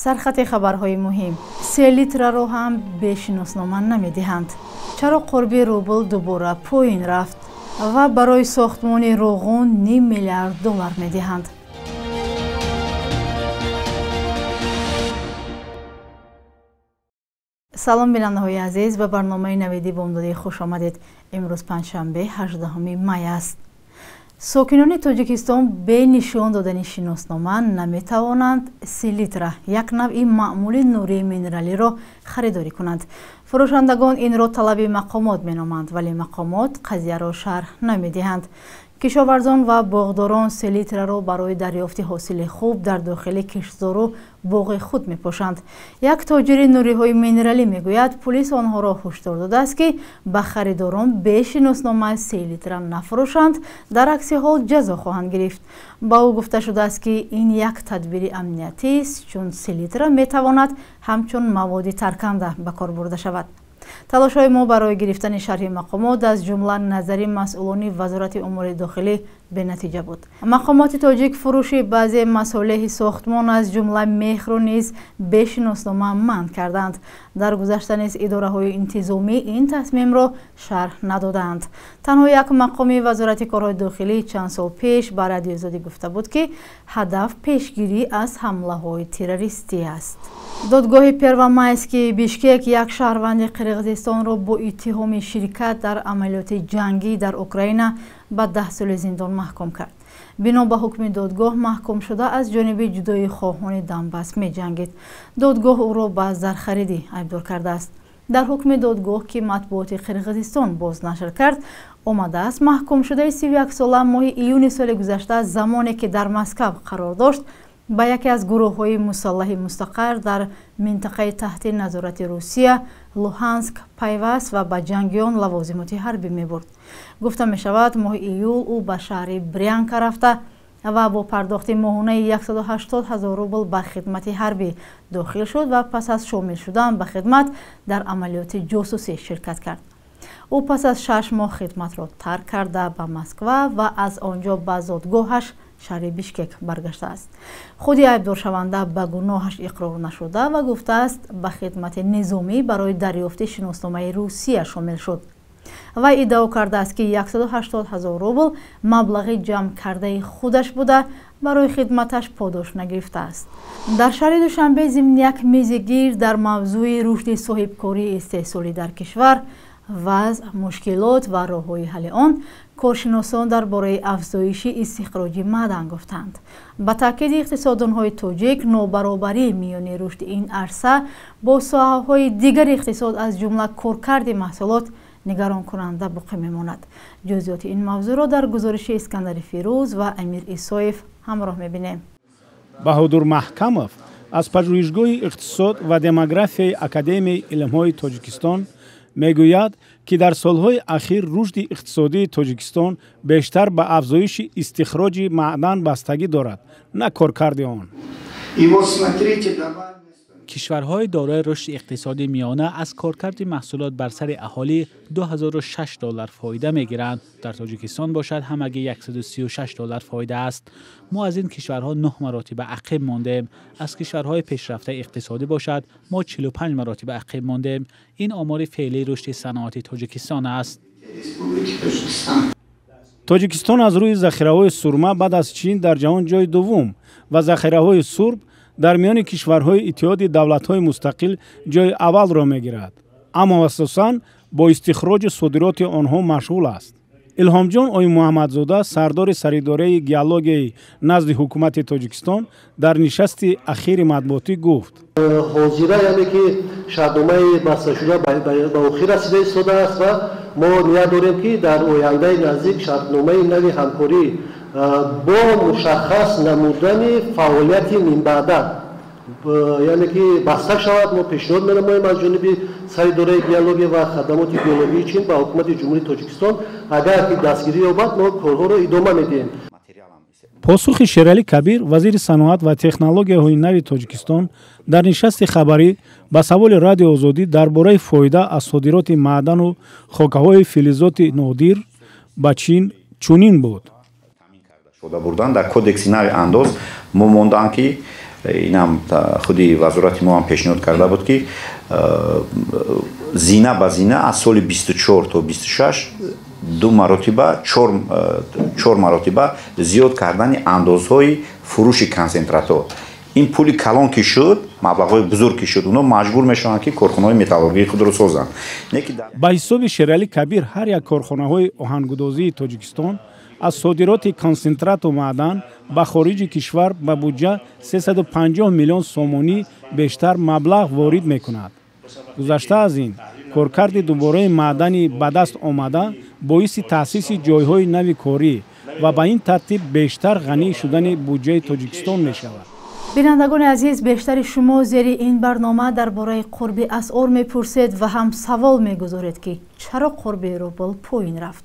Сархати хабарҳои муҳим. Селитраро ҳам бе шиноснома намедиҳанд. Чаро қурби рубл дубора поин рафт ва барои сохтмони Роғун ним миллиард доллар медиҳанд. Салом бинандаҳои азиз, ба барномаи навиди бомдодӣ хуш омадед. Имрӯз панҷшанбе, 18 май аст. Сокинони Тоҷикистон бе нишон додани шиноснома наметавонанд селитра, як навъи маъмули нурии минералиро харидорӣ кунанд. Фурӯшандагон инро талаби мақомот меноманд, вале мақомот қазияро шарҳ намедиҳанд. Кишоварзон ва боғдорон селитраро барои дарёфти ҳосили хуб дар дохили киштзору боғи худ мепошанд. Як тоҷири нуриҳои минералӣ мегӯяд, пулис онҳоро ҳушдор додааст, ки ба харидорон бе шиноснома селитра нафурӯшанд, дар акси ҳол ҷазо хоҳанд гирифт. Ба ӯ гуфта шудааст, ки ин як тадбири амниятист, чун селитра метавонад ҳамчун маводи тарканда ба кор бурда шавад. Талошҳои мо барои гирифтани шарҳи мақомот, аз ҷумла назари масъулони Вазорати умури дохилӣ, бенатиҷа буд. Мақомоти тоҷик фурӯши баъзе масолеҳи сохтмон, аз ҷумла мехро низ бе шиноснома манъ карданд. Дар гузашта низ идораҳои интизомӣ ин тасмимро шарҳ надодаанд. Танҳо як мақоми Вазорати корҳои дохилӣ чанд сол пеш ба Радиои Озодӣ гуфта буд, ки ҳадаф пешгирӣ аз ҳамлаҳои террористӣ аст. Додгоҳи Первомайский Бишкек як шаҳрванди Қирғизистонро бо иттиҳоми ширкат дар амалиёти ҷангӣ дар Украина ба 10 соли зиндон маҳкум кард. Бино ба ҳукми додгоҳ, маҳкумшуда аз ҷониби ҷудоихоҳони Донбасс меҷангид. Додгоҳ ӯро ба зархаридӣ айбдор кардааст. Дар ҳукми додгоҳ, ки матбуоти Қирғизистон бознашр кард, омадааст, маҳкумшудаи 31-сола моҳи июни соли гузашта, замоне ки дар Москав қарор дошт, ба яке аз гурӯҳҳои мусаллаҳи мустақар дар минтақаи таҳти назорати Русия, Луҳанск, пайваст ва ба ҷангиён лавозимоти ҳарбӣ мебурд. Гуфта мешавад, моҳи июл ӯ ба шаҳри Брянка рафта ва бо пардохти моҳонаи 180 ҳазор рубл ба хидмати ҳарбӣ дохил шуд ва пас аз шомил шудан ба хидмат дар амалиёти ҷосусӣ ширкат кард. Ӯ пас аз 6 моҳ хидматро тарк карда ба Москва ва аз он ҷо ба зодгоҳаш шаҳри Бишкек баргаштааст. Худи айбдоршаванда ба гуноҳаш иқрор нашуда ва гуфтааст, ба хидмати низомӣ барои дарёфти шиносномаи Русия шомил шуд. Вай иддао кардааст, ки 180 ҳазор рубл маблағи ҷамъ кардаи худаш буда, барои хидматаш подош нагирифтааст. Дар шаҳри Душанбе зимни як мизи гирд дар мавзӯи рушди соҳибкории истеҳсолӣ дар кишвар, вазъ, мушкилот ва роҳҳои ҳалли он, коршиносон дар бораи афзоиши истихроҷи маъдан гуфтанд. Ба таъкиди иқтисоддонҳои тоҷик, нобаробарӣ миёни рушди ин арса бо соҳаҳои дигари иқтисод, аз ҷумла коркарди маҳсулот, нигаронкунанда боқӣ мемонад. Ҷузъиёти ин мавзӯъро дар гузориши Искандари Фирӯз ва Амир Исоев ҳамроҳ мебинем. Баҳодур Маҳкамов аз пажӯҳишгоҳи иқтисод ва демографияи Академияи илмҳои Тоҷикистон мегӯяд, ки дар солҳои ахир рушди иқтисодии Тоҷикистон бештар ба афзоиши истихроҷи маъдан бастагӣ дорад, на коркарди он. Кишварҳои дорои рушди иқтисодӣ миёна аз коркарди маҳсулот бар сари аҳолӣ 2006 доллар фоида мегиранд. Дар Тоҷикистон бошад ҳамагӣ 136 доллар фоида аст. Мо аз ин кишварҳо 9 маротиба ақиб мондем. Аз кишварҳои пешрафтаи иқтисодӣ бошад мо 45 маротиба ақиб мондем. Ин омори феълии рушди саноати Тоҷикистон аст. Тоҷикистон аз рӯи захираҳои сурма баъд аз Чин дар ҷаҳон ҷои дуввум ва захираҳои сурб дар миёни кишварҳои Иттиҳоди давлатҳои мустақил ҷои аввалро мегирад, аммо асосан бо истихроҷу содироти онҳо машғул аст. Илҳомҷон Оймуҳаммадзода, сардори саридораи геологияи назди ҳукумати Тоҷикистон, дар нишасти ахири матбуотӣ гуфт: ҳозира, яъне ки шартномаи басташуда ба охир расида истодааст ва мо ният дорем, ки дар ояндаи наздик шартномаи нави ҳамкорӣ бо мушаххас намудани фаъолияти минбаъда, яъне ки баста шавад. Мо пешниҳод менамоем аз ҷониби саридораи геология ва хадамоти геологии Чин ба ҳукумати Ҷумҳурии Тоҷикистон, агар ки дастгирӣ ёбад, мо корҳоро идома медиҳем. Посухи Шералӣ Кабир, вазири саноат ва технологияҳои нави Тоҷикистон, дар нишасти хабарӣ ба саволи Радиои Озодӣ дар бораи фоида аз содироти маъдану хокаҳои филизоти нодир ба Чин чунин буд. Шуда бурдан дар кодекси нави андоз мо мондаам, ки Инам худи вазорати мо ҳам пешниҳод карда буд, ки зина ба зина аз соли 24 то 26 ду маротиба, чор маротиба зиёд кардани андозҳои фурӯши консентратҳо. Ин пули калон ки шуд, маблағҳои бузург ки шуд, онҳо маҷбур мешаванд, ки корхонаҳои металлургии худро созанд. Ба ҳисоби Шералӣ Кабир, ҳар як корхонаҳои оҳангудозии Тоҷикистон аз содироти консентрату маъдан ба хориҷи кишвар ба буҷа 350 миллион сомонӣ бештар маблағ ворид мекунад. Гузашта аз ин, коркарди дубораи маъдани ба даст омада боиси таъсиси ҷойҳои нави корӣ ва ба ин тартиб бештар ғанӣ шудани буҷаи Тоҷикистон мешавад. Бинандагони азиз, бештари шумо зери ин барнома дар бораи қурби асъор мепурсед ва ҳам савол мегузоред, ки чаро қурби рубл поин рафт.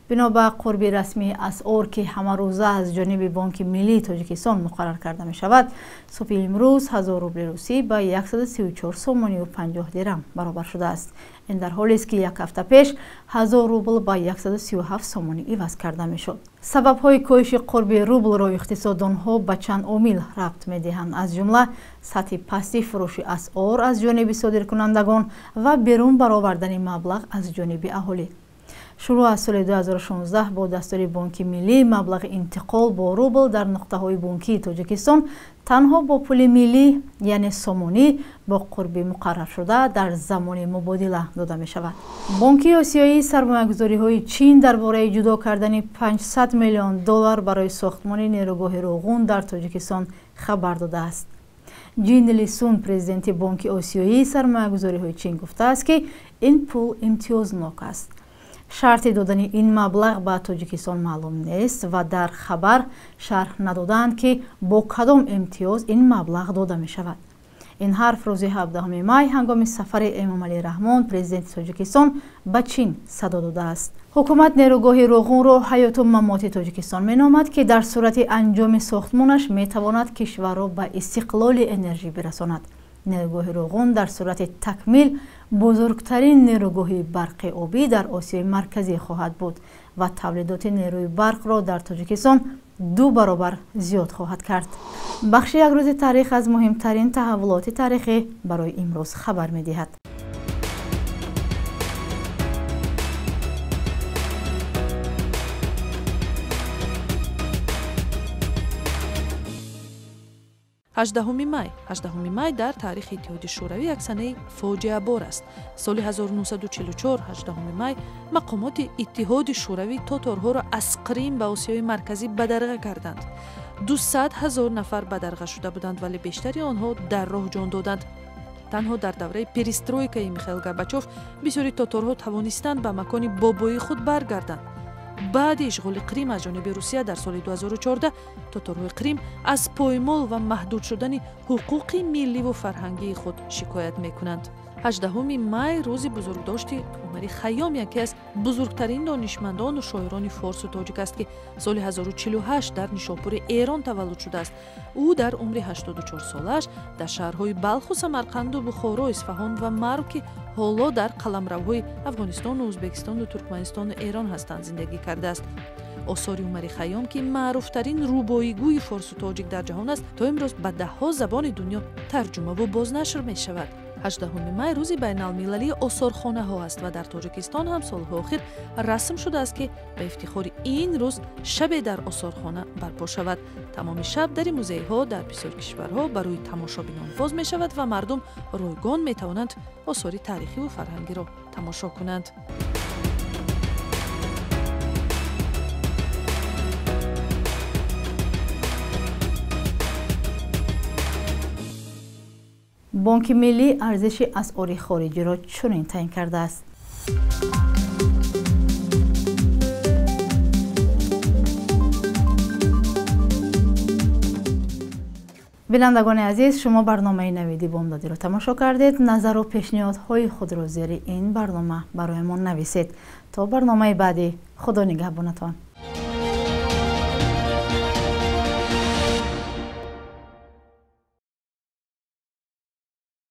Бино ба қурби расмии асъор, ки ҳамарӯза аз ҷониби Бонки Миллии Тоҷикистон муқаррар карда мешавад, субҳи имрӯз 1000 рубли русӣ ба 134 сомонию 50 дирам баробар шудааст. Ин дар ҳолест, ки як ҳафта пеш 1000 рубл ба 137 сомонӣ иваз карда мешуд. Сабабҳои коҳиши қурби рублро иқтисоддонҳо ба чанд омил рабт медиҳанд, аз ҷумла сатҳи пасти фурӯши асъор аз ҷониби содиркунандагон ва берун баровардани маблағ аз ҷониби аҳолӣ. Шурӯъ аз соли 2016 бо дастури Бонки Миллӣ маблағи интиқол бо рубл дар нуқтаҳои бонкии Тоҷикистон танҳо бо пули миллӣ, яъне сомонӣ, бо қурби муқарраршуда дар замони мубодила дода мешавад. Бонки Осиёии сармоягузориҳои Чин дар бораи ҷудо кардани 500 миллион доллар барои сохтмони нерӯгоҳи Роғун дар Тоҷикистон хабар додааст. Ҷин Ли Сун, президенти Бонки Осиёии сармоягузориҳои Чин, гуфтааст, ки ин пул имтиёзнок аст. Шарти додани ин маблағ ба Тоҷикистон маълум нест ва дар хабар шарҳ надодаанд, ки бо кадом имтиёз ин маблағ дода мешавад. Ин ҳарф рӯзи 17 май ҳангоми сафари Эмомалӣ Раҳмон, президенти Тоҷикистон, ба Чин садо додааст. Ҳукумат нерӯгоҳи Роғунро ҳаёту мамоти Тоҷикистон меномад, ки дар сурати анҷоми сохтмонаш метавонад кишварро ба истиқлоли энержӣ бирасонад. Нерӯгоҳи Роғун дар сурати такмил бузургтарин нерӯгоҳи барқи обӣ дар Осиёи Марказӣ хоҳад буд ва тавлидоти нерӯи барқро дар Тоҷикистон 2 баробар зиёд хоҳад кард. Бахши як рӯзи таърих аз муҳимтарин таҳаввулоти таърихӣ барои имрӯз хабар медиҳад. Ҳаждаҳуми май. 18 май дар таърихи Иттиҳоди Шӯравӣ як санаи фоҷиабор аст. Соли 1944 18 май мақомоти Иттиҳоди Шӯравӣ тоторҳоро аз Қрим ба Осиёи Марказӣ бадарға карданд. 200 ҳазор нафар бадарға шуда буданд, вале бештари онҳо дар роҳ ҷон доданд. Танҳо дар давраи перестройкаи Михаил Горбачов бисёри тоторҳо тавонистанд ба макони бобоии худ баргарданд. Баъди ишғоли Қрим аз ҷониби Русия дар соли 2014 тоторҳои Қрим аз поймол ва маҳдуд шудани ҳуқуқи милливу фарҳангии худ шикоят мекунанд. 18 май рӯзи бузургдошти Умари Хайём, яке аз бузургтарин донишмандону шоирони форсу тоҷик аст, ки соли 1048 дар Нишопури Эрон таваллуд шудааст. Ӯ дар умри 84 солааш дар шаҳрҳои Балху, Самарқанду, Бухоро, Исфаҳон ва Марв, ки ҳоло дар қаламравҳои Афғонистону Ӯзбекистону Туркманистону Эрон ҳастанд, зиндагӣ кардааст. Осори Умари Хайём, ки маъруфтарин рубоигӯи форсу тоҷик дар ҷаҳон аст, то имрӯз ба даҳҳо забони дунё тарҷумаву бознашр мешавад. 18 май рӯзи байналмилалии осорхонаҳо аст ва дар Тоҷикистон ҳам солҳои охир расм шудааст, ки ба ифтихори ин рӯз шабе дар осорхона барпо шавад. Тамоми шаб дари музейҳо дар бисёр кишварҳо барои тамошобинон боз мешавад ва мардум ройгон метавонанд осори таърихиву фарҳангиро тамошо кунанд. Бонки Миллӣ арзиши асъори хориҷиро чунин таъин кардааст. Бинандагони азиз, шумо барномаи Навиди Бомдодиро тамошо кардед. Назару пешниҳодҳои худро зери ин барнома барои мо нависед. То барномаи баъдӣ, Худо нигаҳбонатон.